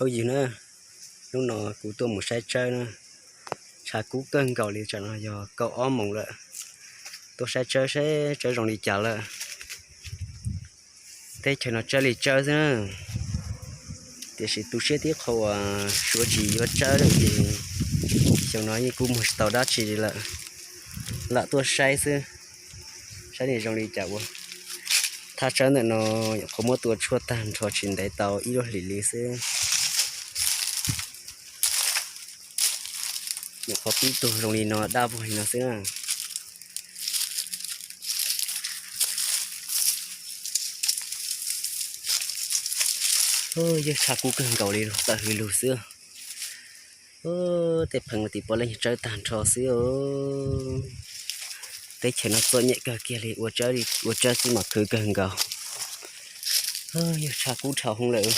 Phooj ywg na, hnub no kuv tuaj mus saib tsawb na, tshav kub kawg nkaus li, tsam no yog kaum ob moos lawm. Tuaj saib tsawb seb tsawb zoo li cas lawm. Teb chaws no tsawb li tsawb xwb na, tiam sis tu siab tib qho uas suav tsis yuav tsawb lawm ces xyoo no yeej kuj muag tsis tau dab tsi li lawm. Lam tuaj saib xwb, saib nws zoo li cas ua. Thaj tsawb ntawm no nyuam qhuav muab tua tshuaj tag nrho tsis ntev tau ib lub hlis li xwb. Nyuam qhuav pib tuag zoo li no, daj vog li no xwb na. Yog tshav kub kawg nkaus li, tawm hws lug xwb. Tej pheev tim puav leej tsawb tag nrho xwb. Teb chaws no txom nyem kawg kiag li, ua tsawb xwb mas khwv kawg nkaus. Yog tshav kub dhau hwv lawm.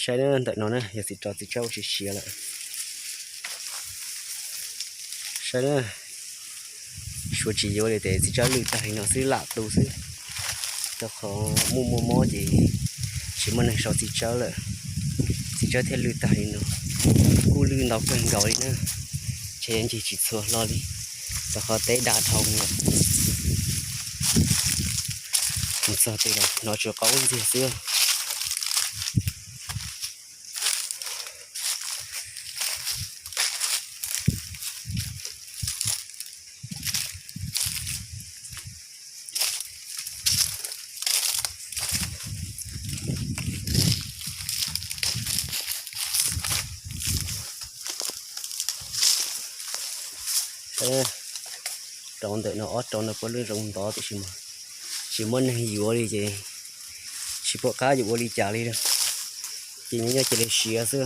Saib ntawm no na, yog txiv rau txiv tsawb ua tsis siav lawm. Saib na, suav tsis yuav li ces txiv tsawb lwj tag li no xwb, lam tu xwb. Rau qhov muaj muaj mob ces tsis muaj neeg sau txiv tsawb lawm, txiv tsawb thiaj lwj tag li no. Kuj lwj ntau kawg nkaus li na, ntshe yuav ncig tsis txhua hlo li, rau qhov teb dav dhau lawm. Mus txog twg los hnov tsuas qaub ntxiag xwb. Rau ntawm no ob rau no puav leej zoo ntov tiam sis mas tsis muaj neeg yuav li ces tsis pom qab yuav ua li cas li. Ces nyob nyob cia li siav xwb.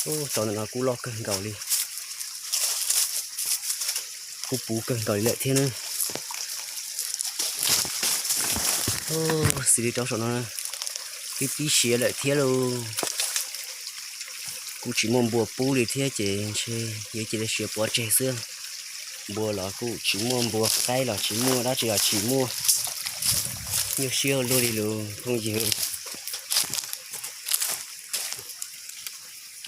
Rau ntawm no kuj loj kawg nkaus li, kuj puv kawg nkaus li lawm thiab na. Xws li rau saum no twb pib siav lawm thiab lauj. Kuj tsis muaj npua pub li thiab ces ntshe yuav cia li siav pov tseg xwb. Npua los kuj tsis muaj, npua qaib los tsis muaj, dab tsi los tsis muaj. Nyuaj siab luaj li lus phooj ywg.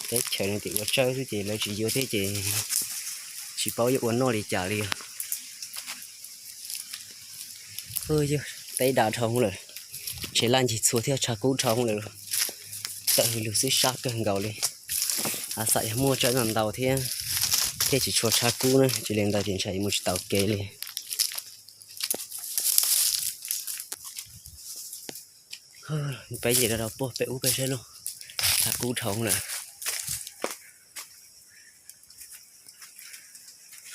Teb chaws no tias ua tsawb xwb ces lawv tsis yuav thiab ces tsis paub yuav ua noj li cas li. Yog teb dav dhau lawm, ntshe laj ncig txhua thiab, tshav kub dhau lawm. Tawm hws lug xwb, sab kawg nkaus li. Av xam yog muaj tsawb ntau ntau thiab, thiaj tsis tshua tshav kub na, tsis li ntawd ces ntshai mus tsis taus kev li. Peb nce rau rau puag pem ub peb saib lauj, tshav kub dhau lawm.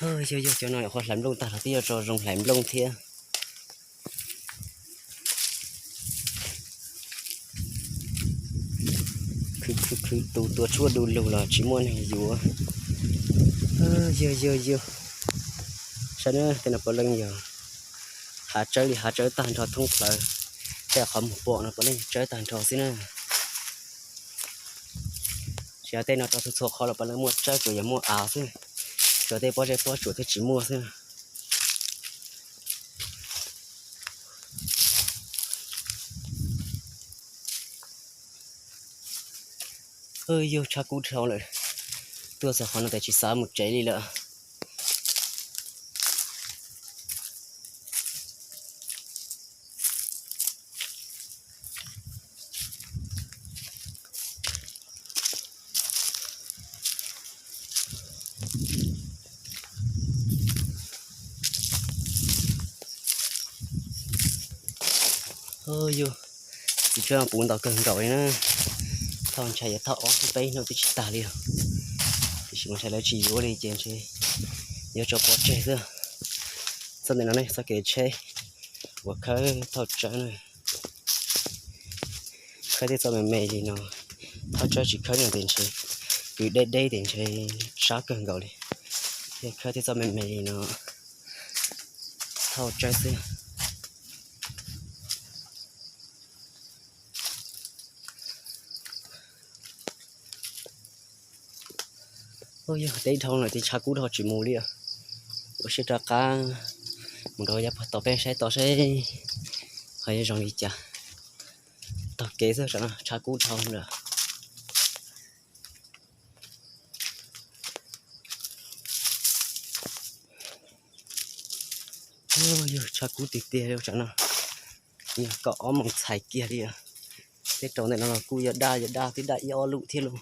Yog yog cov no nyuam qhuav hlais nplooj tag los twb yuav tso zoo hlais nplooj thiab. Khwv khwv khwv, tus tua tshuaj du lug los tsis muaj neeg yuav. Yog yog yog, saib na, tej no puav leej yog hav tsawb li hav tsawb tag nrho thoob plaws. Tej qhov muag pom no puav leej yog tsawb tag nrho xwb na. Tsis yog tej no rau txhua txhua qhov los puav leej muaj tsawb, tsuas yog muaj av xwb. Tsuas tej pob zeb pob tsuas thiaj tsis muaj xwb. Yog tshav kub dhau lawm, tuaj txog qhov no tes tsis xav mus tsev li lawm. Yog txiv tsawb puv ntau kawg nkaus li na. Thauj ntshai yuav thauj ob hnub peb hnub twb tsis tag li os. Tiam sis mas ntshai lawv tsis yuav li ces ntshe yuav tso pov tseg xwb. Txoj ntawm no ne txoj kev tsheb uas khawb thauj tsawb na. Khawb tej txoj me me li no, thauj tsawb tsis khawb no tes ntshe Kwv deb deb tim ntshe sab kawg nkaus li, thiaj khawb thiaj txoj me me li no thauj tsawb xwb. Yog teb dhau lawm ces tshav kub dhau tsis mus li. Ua siab rov qab mus rau yav puag tom peb saib tau seb ho yuav zoo li cas. Taug kev xwb, tshav kub dhau lawm. Yog tshav kub tiag tiag li tsam no, yog kaum ob moos txhais kiag li. Tej rau ntawm no los kuj yuav daj yuav daj twb daj ib ob lub thiab lauj.